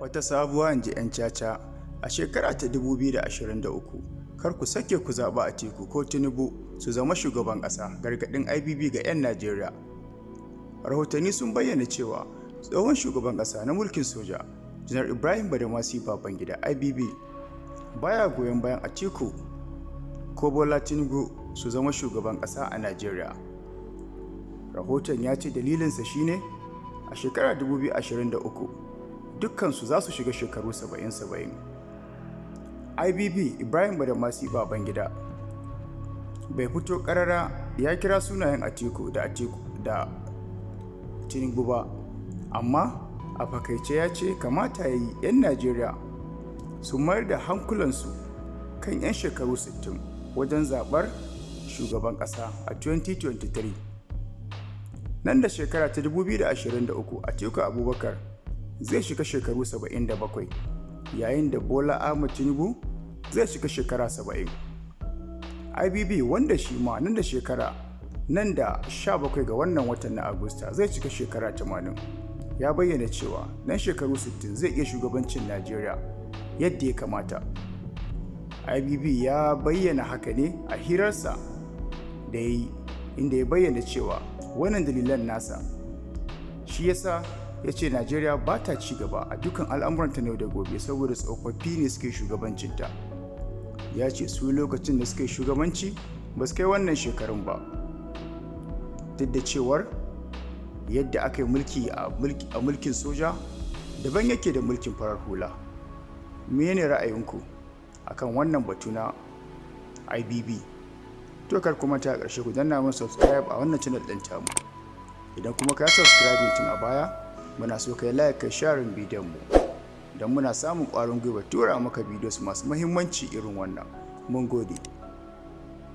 Wata sabuwa, in ji 'yan caca, a shekara ta 2023, kar ku sake ku zaɓi Atiku ko Tinubu su zama shugaban ƙasa, gargaɗin IBB ga 'yan Najeriya. Rahotanni sun bayyana cewa tsohon shugaban ƙasa na mulkin soja, Janar Ibrahim Badamasi Babangida IBB, baya goyon bayan Atiku ko Bola Tinubu su zama shugaban ƙasa a Najeriya. Rahoton ya ce dalilinsa shine a shekarar 2023 dukkansu za su shiga shekaru 70-70. IBB, Ibrahim Badamasi Babangida, bai fito karara ya kira sunayen Atiku da Tinubu ba, amma a fakaice ya ce kamata ya yi 'yan Najeriya su mayar da hankulansu kan 'yan shekaru 60 wajen zaɓar shugaban ƙasa a 2023. Nan da shekara ta 2023, Atiku Abubakar zai shiga shekaru 77, yayin da Bola Ahmed Tinubu zai shiga shekara 70. IBB, wanda shi ma nan da 17 ga wannan watan na Agusta zai cika shekara 80, ya bayyana cewa nan shekaru 60 zai iya shugabancin Najeriya yadda ya kamata. IBB ya bayyana haka ne a hirarsa da ya yi, inda ya bayyana cewa wannan dalilan nasa shi yasa ya ce Najeriya ba ta ci gaba a dukkan al'amuranta na yau da gobe, saboda tsofaffi ne suke shugabancinta. Ya ce su lokacin da suke shugabanci ba su kai wannan shekarun ba, duk da cewar yadda aka yi mulki a mulkin soja daban yake da mulkin farar hula. Menene ra'ayinku akan wannan batu na IBB? To, kar kuma ta ƙarshe ku danna mun subscribe a wannan channel ɗin tamu. Idan kuma ka subscribe tun a baya, muna so kai like, kai sharing bidiyon mu, don muna samun ƙwarin gwiwa tura maka videos masu muhimmanci irin wannan. Mun gode.